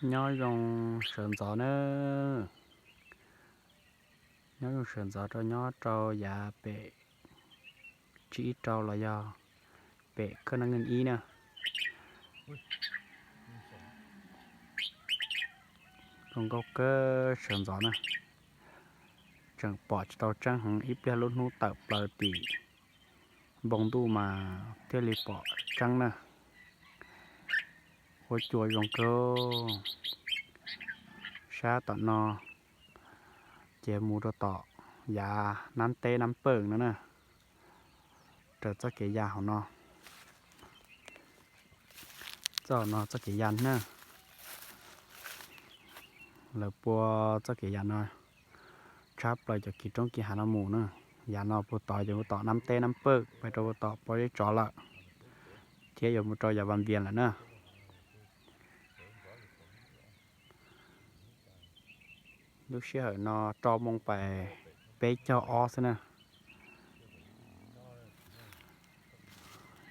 Nyob zoo sawv ntxov na. Nyob zoo sawv ntxov rau nyob rau yav pem tsib ib rau los yog pem khawb nab nkeej ib na. Zoo nkauj kawg sawv ntxov na. Tseem pom tsis tau tseeb heev, ib pliag lub hnub tawm plaws tim npoo ntuj mas thiaj li pom tseeb na. Huab cua zoo kawg. Sab tom no ces mus rau tom yav nab teb nab pawj no na. Raws txoj kev ya hauv no, txoj no txoj kev ya na. Lawv pua txoj kev ya no tshab plaws cov kis roob kis hav no mus na. Yav no puag tod ces mus tom nab teb nab pawj, pais rau puag tom pob zeb tsov lawm, thiab yuav mus rau yav Vaj Vias lawm na. Lub sij hawm no rau moos pais peb caug ob xwb na.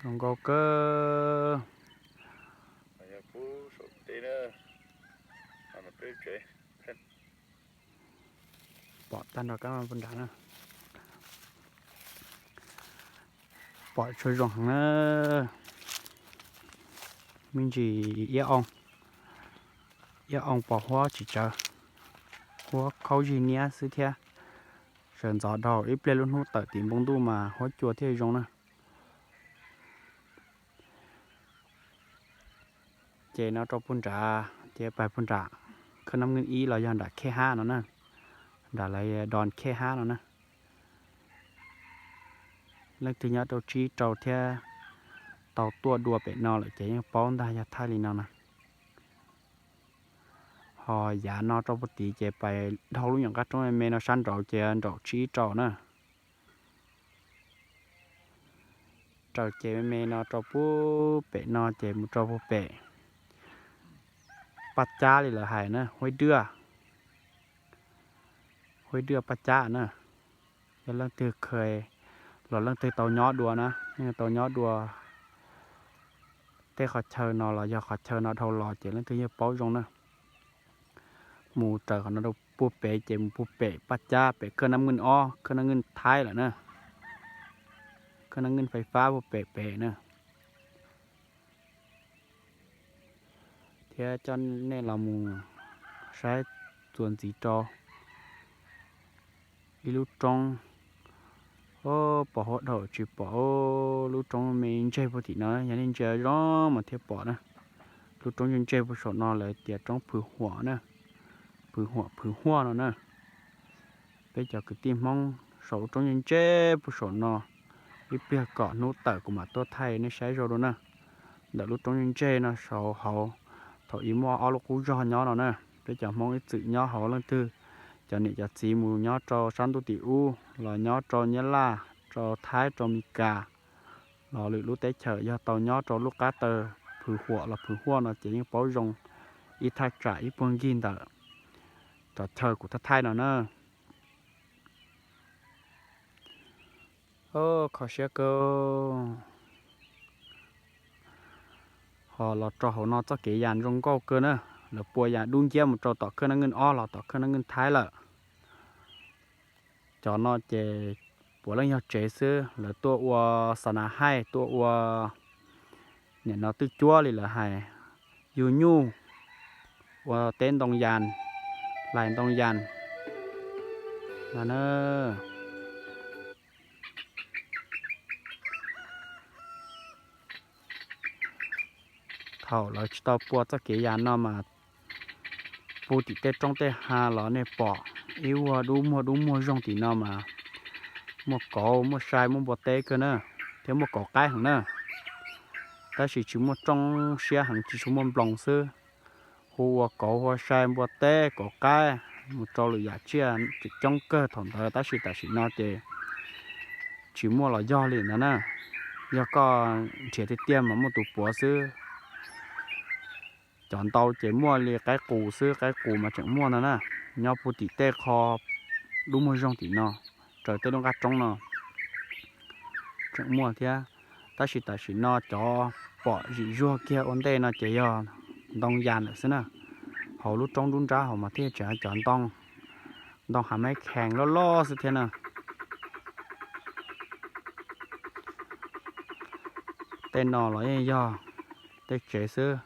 Zoo nkauj kawg. Pom tag nrho kab nrad na. Pom tsuag zoo heev na. Me ntsis iab oo, iab oo pos huab tsis tsawv, huab khaub zig niab xwb thiab. Sawv ntxov dhau, ib pliag lub hnub tawm tim npoo ntuj mas huab cua thiaj zoo na. Ces no rau puag nrad, ces pais puag nram khawb nab nkeej ib los yog nram khej hab no na, nram lawv don khej hab no na. Leej twg nyob rau tsib rau thiab tau tuaj dua pem no lawm ces yeej paub ntag yog thaij li no na. Ho yav no rau puag tid ces pais dhau lub nyuam qab roob me me no sab nraud ces nraum tsib rau na. Raws ces me me no rau puag pem no ces mus rau puag pem Paj Cab li lawv hais na, Huaib Dwaj, Huaib Dwaj Paj Cab na. Yog leej twg kheev los leej twg tau nyob dua na, leej twg tau nyob dua tej qhov chaw no los yog qhov chaw no dhau los ces leej twg yeej paub zoo na. Mus raws qhov no rau puag pem ces mus puag pem Paj Cab, pem khawb nab nkeej ob, khawb nab nkeej Thaib lawm na. Khawb nab nkeej fais fab puag pem pem na. Thiab coj nej los mus saib txuas ntxiv rau ib lub roob, pos huab dhau tsis pom, lub roob me ntseg puag tim no, yog nej ntsia zoo mas thiaj pom na. Lub roob ntseg ntseg puag saum no lawv tias roob Phwv Huam na, Phwv Huam Phwv Huaj no na. Peb cov kwv tij Hmoob saum lub roob ntseg ntseg puag saum no, ib pliag kom hnub tawm kuv mam tuaj thaij nej saib zoo dua na. Ntawm lub roob ntseg ntseg no saud hauv, thaum ub muaj ob lub qub zog nyob no na. Peb cov Hmoob ib txwm nyob hauv, leej twg cov niam cov txiv mus nyob rau sab ntuj tim ub los nyob rau Nyab Laj, rau Thaib, rau Mes Kas, los lwm lub teb chaws yog tau nyob rau lub qab taw Phwv Huam los Phwv Huaj no ces yeej paub zoo ib thaj tsam ib puag ncig ntawm cov chaw kuv thaij thaij no na. Kho siab kawg. Ho los rau hauv no txoj kev yas zoo nkauj kawg na, lawv pua yas dub nciab mus rau tom khawb nab nkeej ob los tom khawb nab nkeej Thaib lawm. Cov no ces puav leej yog tsev xwb, lawv tuaj ua xa na haij, tuaj ua nim no twj cuab li lawv hais, yug nyuj, ua teb ntoo yas, hlais ntoo yas no na. Thaum lawv tsis tau pua txoj kev yas no mas pug tim tej roob tej hav los nej pom ib vuag dub muag dub muag zoog tim no mas muaj kauv, muaj sai, muaj npua teb kawg na, thiab muaj kauv qaib heev na. Tab sis tsis muaj rooj siab heev, tsis tshua muaj nploos xwb. Hu ua kauv, hu ua sai, npua teb, kauv qaib, mus rau lwm yam tsiaj tseem coob kawg thaum ntawd, tab sis tam sim no ces tsis muaj los yog li ntawd na. Yog koj nrhiav tiag tiag mas muaj tus puav xwb. Cov ntau ces muaj li qaib qus xwb, qaib qus mas tseem muaj ntag na, nyob puag tim tej qho dub muag zoog tim no, raws tej lub nqaj roob no tseem muaj thiab. Tab sis tam sim no cov pom zim zuag kiag ua ntej no ces yog ntoo yas lawm xwb na. hauv lub roob nruab nrab hauv mas thiaj tseem cov ntoo, ntoo hav maiv khees loj loj xwb thiab na. Tej no los yeej yog tej tsev xwb,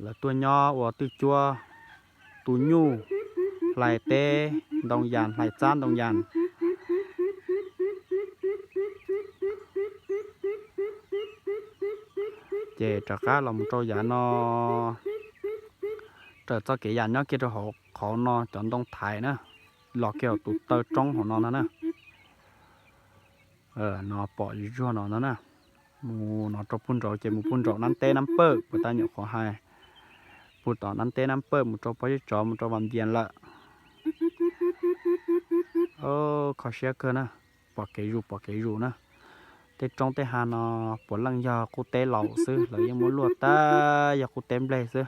lawv tuaj nyob ua twj cuab, tu nyuj, hlais teb ntoo yas, hlais txab ntoo yas. Ces rov qab los mus rau yav no, raws txoj kev yas nyob kiag rau hauv qhov no cov ntoo thaiv na, los kiag hauv tus taw roob hauv no ntag na. No pom zuag no ntag na. Mus no rau puag nraud ces mus puag nraum nab teb nab pawj, puas tau nyuam qhuav hais, puag tom nab teb nab pawj mus rau pob zeb tsov mus rau Vas Npias lawm. Kho siab kawg na, pom kev zus pom kev zus na. Tej roob tej hav no puav leej yog qub teb laus xwb, lawv yeej muab luaj tag yog qub teb nplej xwb.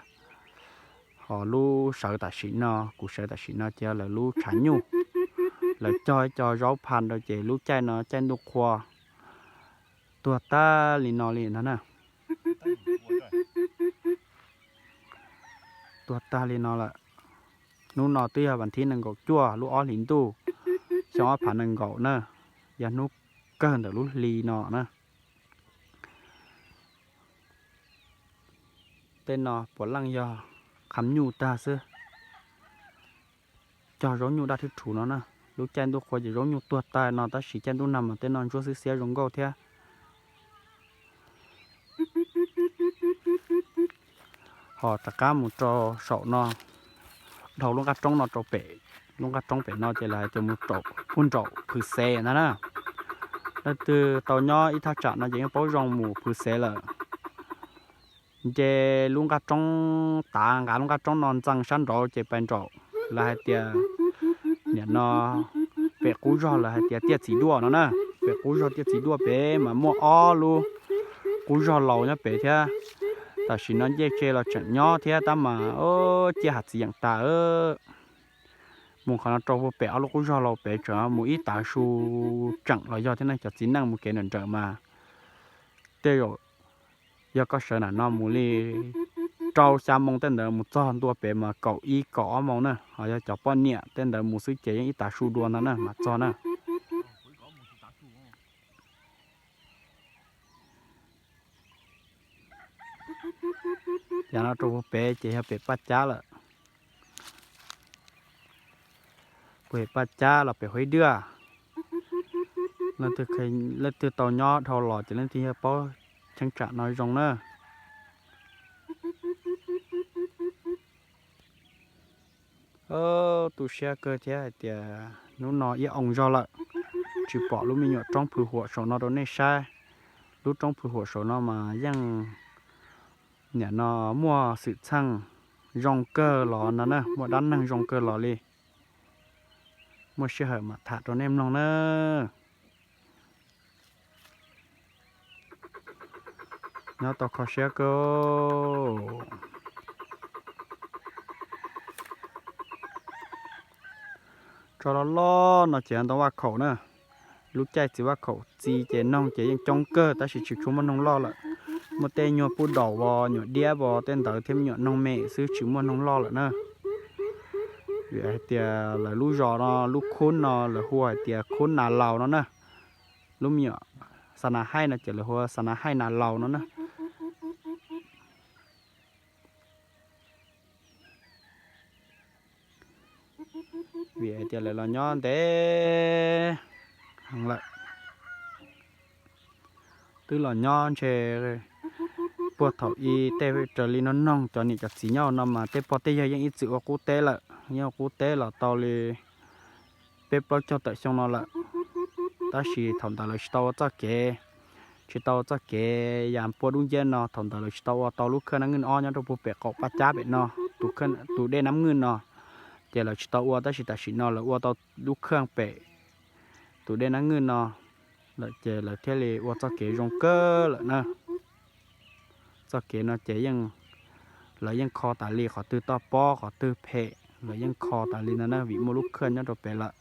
Ho lub sawv tam sim no, kuv sawv tam sim no ces yog lawv lub tshav nyuj, lawv cog ib co zaub phas rau ces lub caij no caij ntuj qhua tuag tag li no li ntag na. Tuag tag li no lawm. Hnub no twb yog vas thib nees nkaum cuaj lub ob hlis ntuj xyoo ob phav nees nkaum na, yog hnub kawg ntawm lub hli no na. Tej no puav leej yog qham nyuj tag xwb. Cog zaub nyuj daj thwb rhuv no na, lub caij ntuj qhua ces zaub nyuj tuag tag no tab sis caij ntuj nag mas tej no ntsuab xwb xiab zoo nkauj thiab. Ho rov qab mus rau saum no, dhau lub nqaj roob no rau pem, lub nqaj roob pem no ces lawv hais tias mus rau puag nraum Phwv Xev ntag na. Leej twg tau nyob ib thaj tsam no ces yeej paub zoo mus Phwv Xev lawm. Nce lub nqaj roob tav nqa lub nqaj roob no ntxees sab nraud ces pais nraum, lawv hais tias nim no pem qub zog lawv hais tias Tiaj Txiv Duaj no na. Pem qub zog Tiaj Txiv Duaj pem mas muaj ob lub qub zog laus nyob pem thiab. Tam sim no ncej tse los tseem nyob thiab tab mas ciaj hav txiv yeem tas. Mus qhov no rau puag pem ob lub qub zog laus pem tseem mus ib tav su tseem los yog thiab ne. Cov txiv neej mus kev nrawm nrawm mas tej zaum yog koj sawv nram no mus li rau xya moo tej ntawd mus txog ntua pem mas kaum ib kaum ob moo na. Ho yog cov poj niam tej ntawd mus xwb ces yeej ib tav su dua ntag na mas txog na. Yav no rau puag pem ces yog pem Paj Cab lawm. Puag pem Paj Cab los pem Huaib Dwaj. Leej twg tau nyob dhau los ces leej twg yeej paub cheeb tsam no zoo na. Tu siab kawg thiab hais tias hnub no ib oo zog lawm tsis pom lub me nyuam roob Phwv Huam saum no rau nej saib. Lub roob Phwv Huam saum no mas yeej nim no muaj xwm txheej zoo kawg los no na, muaj dab neeg zoo kawg los li. Muaj sij hawm mam tham rau nej mloog na. Nyob tau kho siab kawg. Tso loj loj no ces ntoo vaj khaum na. Lub caij txiv vaj khaum txi ces noog ces yeej coob kawg tab sis tsis tshua muaj noog loj lawm. Muaj tej nyuag pub daum vos, nyuam diab vos tej ntawd thiab me nyuam noog me xwb tsis muaj noog loj lawm na. Vim hais tias lawv lub zos no lub khub no lawv hu hais tias khub Nas Laus no na. Lub me nyuam Xa Nas Haij no ces lawv hu Xa Nas Haij Nas Laus no na. Vim hais tias lawv los nyob ntev heev lawm. Twb los nyob ntshe puag thaum ub tej raws li no noog cov niam cov txiv nyob no mas tej pog tej yawg yeej ib txwm ua qub teb lawm, yeej ua qub teb los tau li peb plaub caug tawm xyoo no lawm. Tab sis thaum ntawd lawv tsis tau ua txoj kev, tsis tau ua txoj kev yas pua dub nciab no, thaum ntawd lawv tsis tau ua tau lub khaj nab ngwj ob nyob rau puag pem qaum Paj Cab pem no, tus dej nab ngwj no, ces lawv tsis tau ua, tab sis tam sim no lawv ua tau lub khaj pem tus dej nab ngwj no lawm ces lawv thiaj li ua txoj kev zoo kawg lawm na. Txoj kev no ces yeej, lawv yeej kho tas li, qhov twg toj pob qhov twg phem lawv yeej kho tas li no na, vim muaj lub khaj nyob rau pem lawm.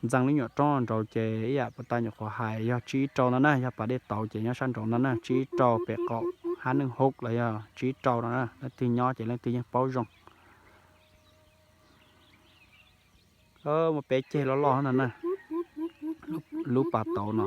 Ntxees lub nyuam roob nraud ces ib yam puas tau nyuam qhuav hais yog tsib ib rau no na, yog pas dej tauv ces nyob sab nraud no na, tsib ib rau pem qaum Hab neej hauv los yog tsib rau no na, leej twg nyob ces leej twg yeej paub zoo. Muaj peb ceg loj loj no na, lub pas tauv no.